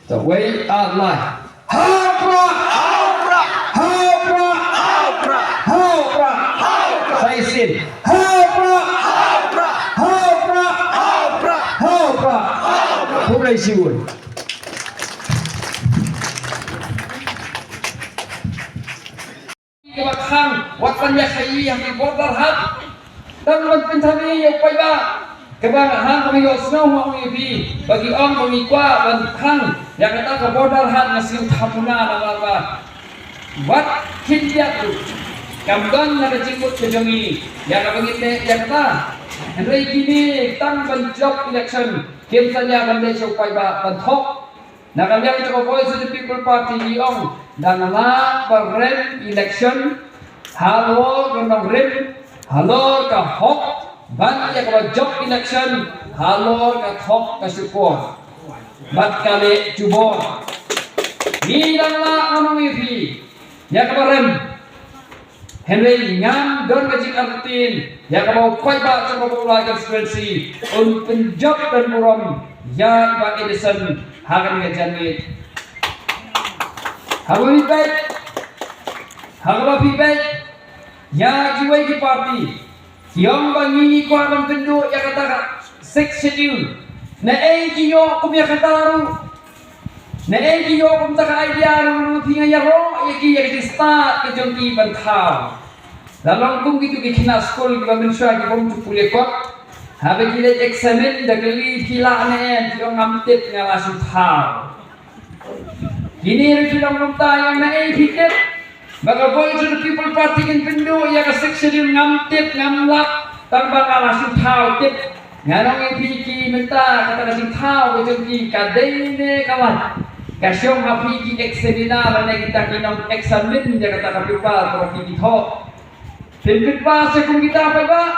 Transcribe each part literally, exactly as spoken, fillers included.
Sa wei ar lai. Ha u Prah! Ha u Prah! Ha u Prah! Sa shisien. Ha u Prah! Ha u Prah! Khublei shibun. Kaba khang, wat ban ïa khaïi ha ki border hack. Tang ban pynthame ïa u paidbah. Kaba nga hap ban ïohsngew ha u ïa phi, ba ki ong ba ngi kwah ban khang ïa kata ka border hack, nga sngew thamuhna namar ba wat khyndiat ruh kam don na ka jingmut ka jong ngi ïa kaba ngin leh ïa kata. Hynrei kine tang ban jop election, kim salia ban leit sha u paidbah ban thok. Na ka liang jong ka Voice of the People Party ngi ong, dang lah ba rem election halor ka nongrim, halor ka hok, ban ïa kaba jop election halor ka thok ka shukor bad ka leh jubor. Ngi dang lah, nga ong ïa phi, ïa kaba rem. Hynrei ngam don ka jingartatien ïa kaba u paidbah jong ka Mawlai constituency un pynjop ban burom ïa i Bah Addison ha kane ka janmiet. Haba phi peit, haba phi peit ïa kiwei ki party, ki ong ba ngi kwah ban pynduh ïa kata ka Sixth Schedule. Naei ki ïoh kum ïa kata ruh? Naei ki ïoh kumta ka idea ruh? Phi, nga ïaroh ïa ki ïa ka jingstad ka jong ki ban thaw. La long kum kito ki khynnah skul kiba mynshuwa ki bym ju pule kot. Haba ki leit eksamin da kylli phi lah ne em, ki ong ngam tip, nga la shu thaw. Kine ruh ki long kumta, ïa naei phi tip ba ka Voice of the People Party kin pynduh ïa ka Sixth Schedule? Ngam tip, ngam lap, tang ba nga la shu thaw. Tip, ngan ong ïa phi, ki mynta kata ka jingthaw ka jong ki ka dei ne ka lait? Ka shong ha phi ki examiner lane kita ki nong examine ïa kata ka paper kaba phi ki thoh. Phin pynpass ïa kum kita paidbah?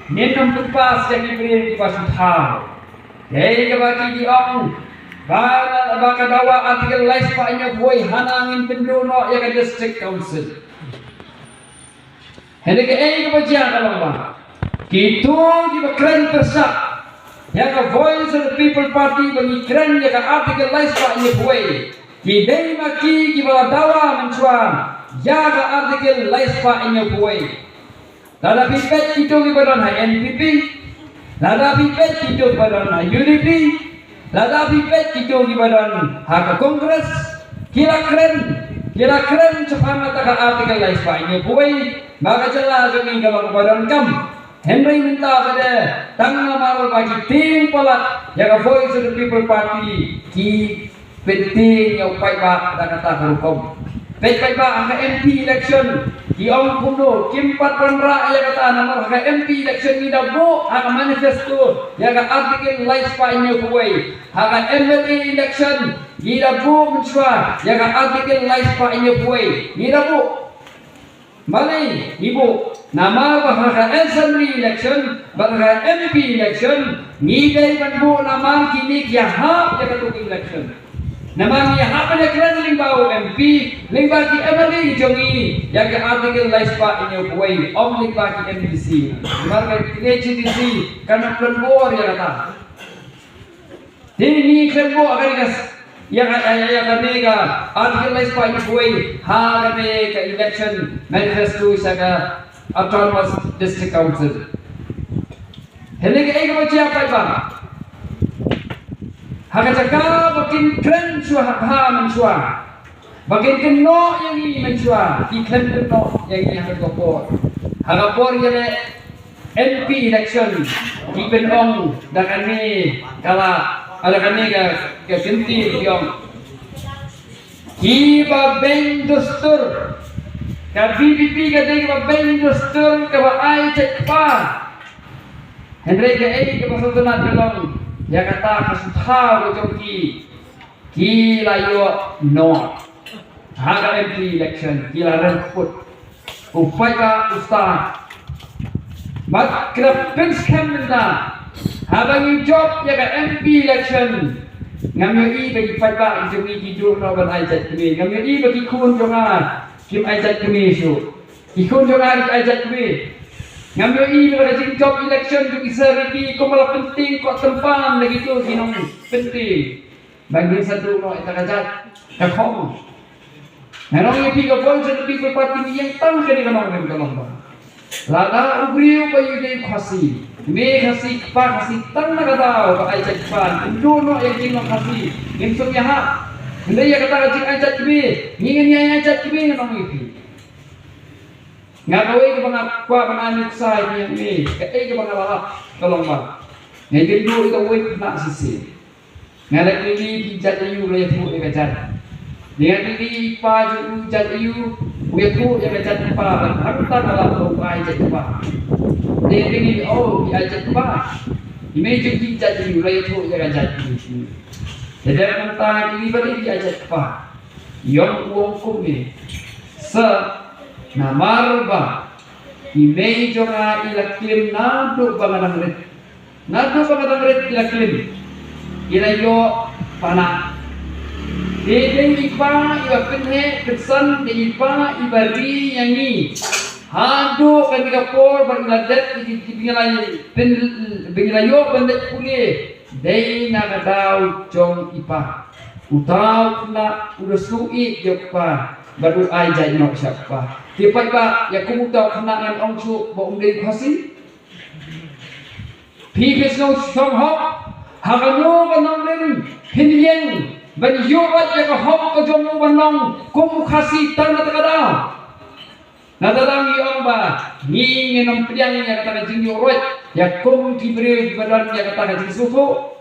Ngin ym pynpass ïa ki briew kiba shu thaw. Kaei kaba ki ong ba, ba ka dawa Article lai spah hynñiew phew wei, hana ngin pynduh noh ïa ka District Council. Hynrei kaei kaba jia ka long ba kito kiba kren pyrshah ïa ka Voice of the People Party ba ngi kren ïa ka Article lai spah hynñiew phew wei, ki dei ma ki kiba la dawa mynshuwa ïa ka Article lai spah hynñiew phew wei. Lada phi peit kito kiba don ha N P P, lada phi peit kito kiba don ha U D P, lada phi peit kito kiba don ha ka Congress, ki la kren, ki la kren shaphang kata ka Article lai spah hynñiew phew wei, ba ka jylla jong ngi ka long kaba donkam. Hynrei mynta ka dei tang namar ba ki tieng palat ïa ka Voice of the People Party, ki pyntieng ïa u paidbah da kata ka rukom. Peit paidbah, ha ka M P election ki ong kumno, kim pat wanrah ïa kata, namar ha ka M P election ngi da buh ha ka manifesto ïa ka Article lai spah hynñiew phew wei. Ha ka M L A election ngi da buh mynshuwa ïa ka Article lai spah hynñiew phew wei. Ngi da buh. Balei ngi buh? Namar ba ha ka assembly election bad ha ka M P election ngi dei ban buh namar kine ki ïahap ïa katu ka election. Namar ngi hap ban ïakren lyngba u M P, lyngba ki M L A jong ngi ïa ka Article lai spah hynñiew phew wei, ym lyngba ki M D C. Namar ka H D C kan ym pynbor ïa kata. Te ngi khlem buh ïa kane ka, ïa ka, ïa, ïa kane ka Article lai spah hynñiew phew wei ha kane ka election manifesto sha ka Autonomous District Council. Hynrei kaei kaba jia paidbah, ha ka jaka ba kin kren shuwa ha, ha mynshuwa, ba kin kynnoh ïa ngi mynshuwa, ki khlem kynnoh ïa ngi ha ka por, ha ka por ïaleh M P election, ki pynong da kane ka la, da kane ka, ka kyntien ki ong, kiba beiñ dustur. Ka V P P ka dei kaba beiñ dustur, kaba ai jait kpa. Hynrei kaei kaba sngewtynnat ka long, ïa kata ka sngewthuh ka jong ki, ki la ïoh noh ha ka M P election, ki la rem put. U paidbah u stad. Bad ka pynskhem mynta, haba ngi jop ïa ka M P election, ngam ïohi ba ki paidbah jong ngi ki duh noh ban ai jait kmie. Ngam ïohi ba ki khun jong nga kim ai jait kmie shuh. Ki khun jong nga ki ai jait kmie. Ngam ïohi ba ka jingjop election jong ki Sir Ricky kumba la pyntieng kot tympan da kito ki nongpyntieng. Ba ngin sa duh noh ïa ka jait ka khong. Nga ong ïa phi ka Voice of the People Party ngi ïeng tang kane ka nongrim ka long ba lada u briew ba ïoh dei u Khasi, mei Khasi, kpa Khasi, tang na ka daw ba ai jait kpa, ngin duh noh ïa ka jinglong Khasi, ngin sngewthuh ïa ha. Hynrei ïa kata ka jingai jait kmie, ngi ngin ïa ai jait kmie, nga ong ïa phi. Nga kawei kaba nga kwah ban ai nuksa ïa phi hangne, kaei kaba nga la hap ka long ba ngi kynduh ïa kawei khynnah shisien. Nga la kylli phi jait aïu, la ïathuh ïa ka jait. Nga kylli i pa jong u jait aïu, u ïathuh ïa ka jait i pa, bad hangta nga la ïathuh ïa ka jait i pa. Nga kylli o, phi ai jait i pa. I mei jong phi jait aïu, la ïathuh ïa ka jait i. Te dep mynta nga kylli balei phi ai jait i pa. Ïong u ong kumne. Sa namar ba i mei jong nga i la klim naduh ba nga dang rit. Naduh ba nga dang rit i la klim. I la ïoh panak. Te dei i pa i ba pynheh pynsan, dei i pa i ba ri ïa ngi. Haduh kane ka por ba ngi la dep, i, i, ba ngi la pyn, ba ngi la ïoh ban leit pule. Dei na ka daw jong i pa. Uta u khynnah u da sngewthuh ïa u kpa bad u ai jait noh sha u kpa. Te paidbah, ïa kum uta u khynnah ngan ong shuh ba um dei Khasi. Phi phi sngew shong hok ha kano ka nongrim phin ïeng ban ïoh ïa ka hok ka jong u ban long kum u Khasi tang na kata ka daw. Na kata ka daw ngi ong ba ngi ngin ym pdiang ïa kata ka jingïoh roit ïa kum ki briew kiba don ïa kata ka jingsngewthuh.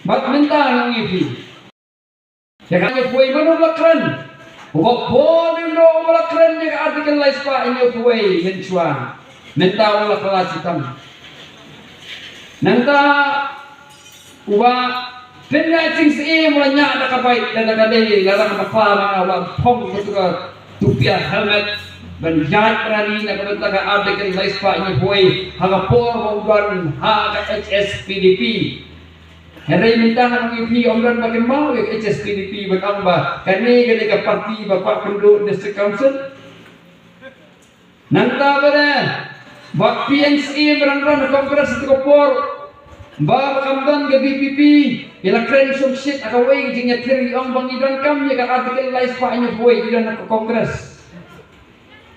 Bad mynta ngi ong ïa phi, ïa ka hynñiewphew wei mano ba la kren? Uba bun ïa uno uba la kren ïa ka Article lai spah hynñiewphew wei mynshuwa. Mynta u la kylla shitom. Nangta uba pynïaid jingsngewsih u la ñiah da ka bike, da ka dei, lada ka bakla ma nga, u la phong katu ka tupiah helmet ban ïaid rally na ka bynta ka Article lai spah hynñiewphew wei ha ka por ba u don ha ka H S P D P. Hynrei mynta ngan ong ïa phi, ym don ba kynmaw ïa ka H S P D P ban ong ba kane ka dei ka party ba kwah kynduh District Council. Nangta ba dei ba P N C A ba dang don ha Congress ha ka por ba, ba kam don ka V P P, ïa la kren shongshit ha kawei ka jingïathir, ïa ong ba ngi donkam ïa ka Article lai spah hynñiewphew wei, ngi don ha Congress.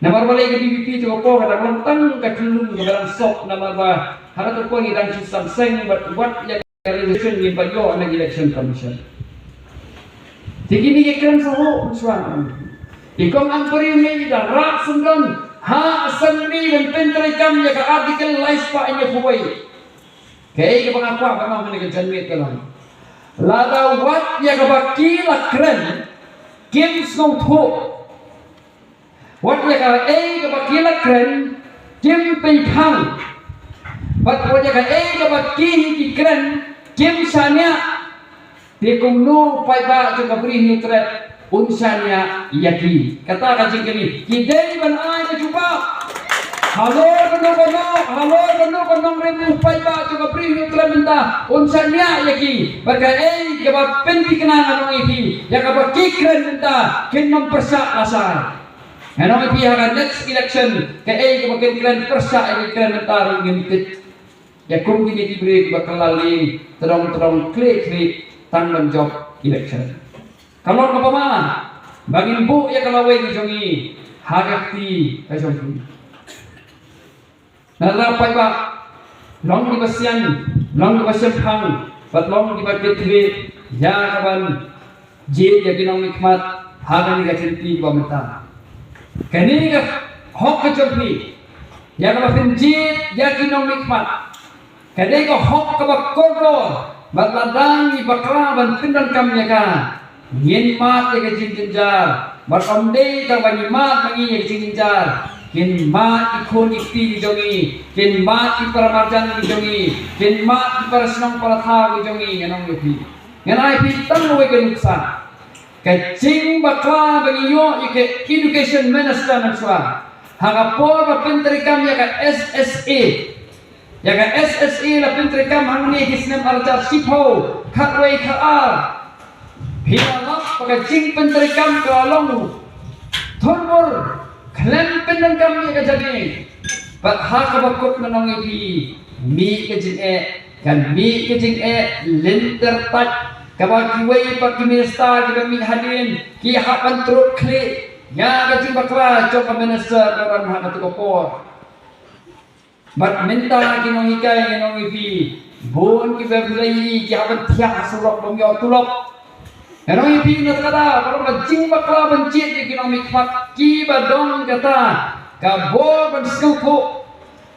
Namar balei ka V P P ha ka por ka dang long tang ka tynlung kaba dang sop, namar ba ha kato ka por ngi dang shu sam seng bad wat ïa ka resolution ngim pat ïoh na Election Commission. Te kine ki kren sa ho mynshuwa. I kong Ampareen Lee i da rah syndon ha Assembly ban pyntreikam ïa ka Article lai spah hynñiewphew wei. Kaei kaba nga kwah ban ong ha kane ka janmiet ka long, lada wat ïa kaba ki la kren kim sngewthuh, wat ïa kaei kaba ki la kren kim pynphang, bad wat ïa kaei kaba ki hi ki kren kim shaniah, te kumno u paidbah jong ka Bri Hynñiewtrep un shaniah ïa ki? Kata ka jingkylli. Ki dei ban ai ka jubab. Halor kano kano, halor kano kano ka nongrim, u paidbah jong ka Bri Hynñiewtrep mynta un shaniah ïa ki. Bad kaei kaba pynthikna, ngan ong ïa phi, ïa kaba ki kren mynta kin ym pyrshah lashai. Ngan ong ïa phi, ha ka next election kaei kaba kin kren pyrshah ïa ki kren mynta ruh ngim tip. Ïa kum kine ki briew kiba kylla lieng tdong tdong khlieh khlieh tang ban jop election. Ka long kaba ma ba ngin buh ïa ka lawei ka jong ngi ha ka kti ka jong ngi. Nalor paidbah, long kiba sian, long kiba shemphang bad long kiba kit khlieh ïa ka ban jied ïa ki nongmihkhmat ha kane ka jingpynbna mynta. Kane ka hok ka jong phi ïa kaba phin jied ïa ki nongmihkhmat. Ka dei ka hok kaba kordor bad lada ngi bakla ban pyndonkam ïa ka, ngin mad ïa ka jingjynjar bad ym dei tang ba ngi mad ma ngi ïa ka jingjynjar, kin mad ki khun ki kti ki jong ngi, kin mad ki para marjan ki jong ngi, kin mad ki para shnong para thaw ki jong ngi, ngan ong ïa phi. Ngan ai phi tang kawei ka nuksa. Ka jingbakla ba ngi ïoh ïa ka Education Minister mynshuwa ha ka por ba pyntreikam ïa ka S S A. Ïa ka S S A la pyntreikam hangne ki snem ar hajar shiphew khatwei khatar. Phi la lap ba ka jingpyntreikam ka la long thurmur khlem pyndonkam ïa ka jingeh. Bad ha kaba kut ngan ong ïa phi, mih ka jingeh kan mih ka jingeh lynter pat, kaba kiwei pat ki minister kiba mih hadien ki hap ban trud khlieh ïa ka jingbakla jong ka minister ba don ha katto ka por. Bad mynta ki nonghikai, ngi ong ïa phi, bun kiba phi la ïohi ki hap ban thiah surok bym ïoh tulop. Ngi ong ïa phi, na kata ka daw, ka long ka jingbakla ban jied ïa ki nongmihkhmat kiba don kata ka bor ban sngewthuh,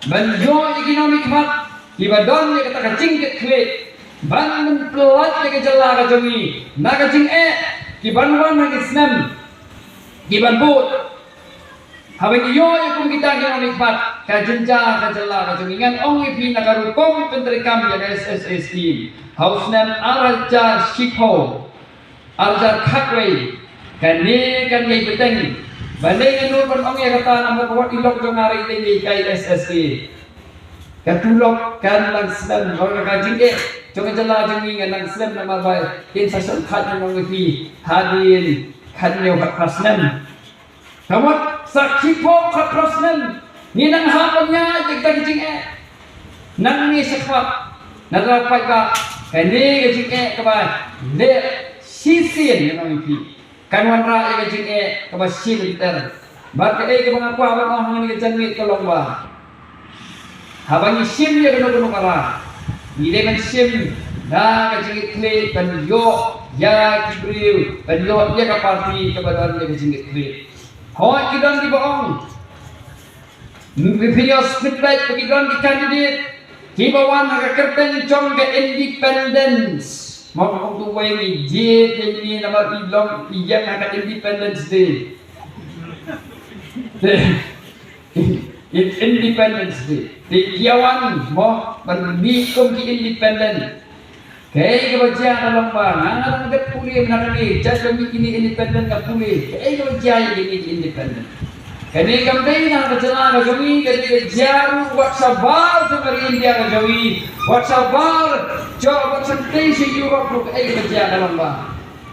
ban ïoh ïa ki nongmihkhmat kiba don ïa kata ka jingkitkhlieh ban pynpyllait ïa ka jylla ka jong ngi na ka jingeh kiban wan ha ki snem kiban bud. Haba ngi ïoh ïa kum kita ki nongmihkhmat, ka jingjia ka jylla ka jong ngi, ngan ong ïa phi, na ka rukom pyntreikam ïa ka S S A scheme ha u snem ar hajar shiphew, ar hajar khatwei, kane kan ïai bteng. Balei ngan nud ban ong ïa kata? Namar ka wat i lok jong nga ruh i dei ïa ka S S A. Ka tulop kan nang slem, ka jingeh jong ka jylla jong ngi kan nang slem namar ba in sa shongthait, ngan ong ïa phi, hadien khathynñiew khatphra snem. Ka mut sa shiphew khatphra snem ngi nang hap ban ïaid da ka jingeh. Nangne shakhmat, nalor paidbah, kane ka jingeh kaba leh shisien, ngan ong ïa phi, kan wanrah ïa ka jingeh kaba shilynter. Bad kaei kaba nga kwah ban ong hangne ka janmiet ka long ba haba ngi shim ïa kano kano ka rai, ngi dei ban shim da ka jingkitkhlieh, ban ïoh ïa ki briew, ban ïoh ïa ka party kaba don ïa ka jingkitkhlieh. Hooid, ki don kiba ong, phi ïoh split bad ki don ki candidate kiba wan ha ka kyrteng jong ka independence. Mo, ka ong tu wei ngi jied ïa ngi namar i long i ïeng ha ka Independence Day. Independence Day. Te ki ïa wan mo ban mih kum ki independent. Kaei kaba jia ka long ba nga nga dang dep pule mynta kane, jait ba mih kine independent nga pule. Kaei kaba jia ïa kine ki independent? Kane kam dei na ka jylla ka jong ngi, ka dei ka jia ruh wat shabar jong ka ri India ka jong ngi, wat shabar jong, wat shantei sha Europe ruh. Kaei kaba jia ka long ba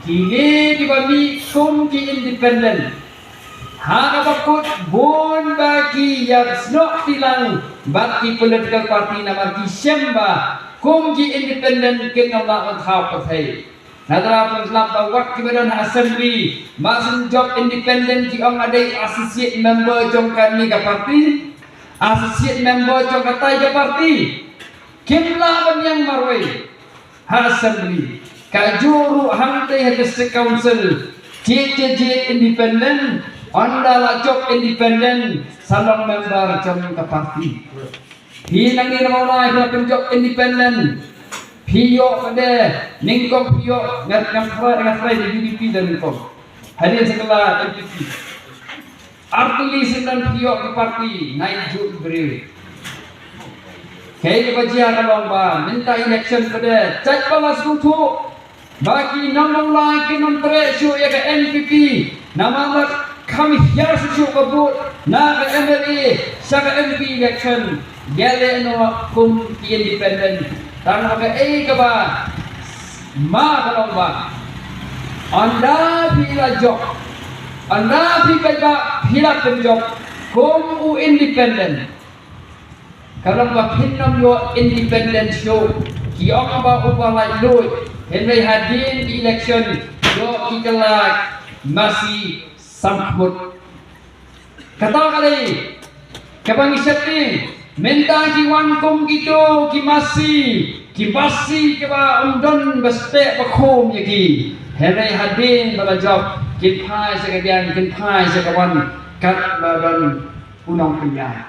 kine kiba mih kum ki independent, ha kaba kut bun ba ki ïa snoh tilang bad ki political party namar ki shem ba kum ki independent kin ym lah ban thaw pyrthei. Nalor pynslap ba wat kiba don ha assembly, ba shu jop independent, ki ong nga dei associate member jong kane ka party, associate member jong katai ka party. Kim lah ban ïeng marwei ha assembly. Kajuh ruh hangtei ha district council, jied jied jied independent, ynda la jop independent sa long member jong ka party. Phi nangne na Mawlai phi la pynjop independent, phi ïoh pat de nyngkong, phi ïoh, ngan, ngan tharai, ngan tharai da U D P da nyngkong. Hadien sa ka la N P P. Artylli shisien phi ïoh ki party, nai juh briew. Kaei kaba jia ka long ba mynta election pat de, jait ba la sngewthuh ba ki nong Mawlai kin ym treh shuh ïa ka N P P, namar la kham hiar shuh shuh ka vote na ka M L A sha ka M P election. Ïaleh noh kum ki independent. Tang ba kaei kaba ma ka long ba ynda phi la jop, ynda phi paidbah phi la pynjop kum u independent, ka long ba phin ym ïoh independent shuh. Ki ong ba uba laitluid, hynrei hadien election ïoh ki kylla masi samkhmut. Kata ka dei kaba ngi sheptieng. Mynta ki wan kum kito ki masi, ki masi kiba ym don ba steh ba khum ïa ki. Hynrei hadien ba la jop kin phai sha ka biang, kin phai sha ka wan kat ba don u nongpynïaid.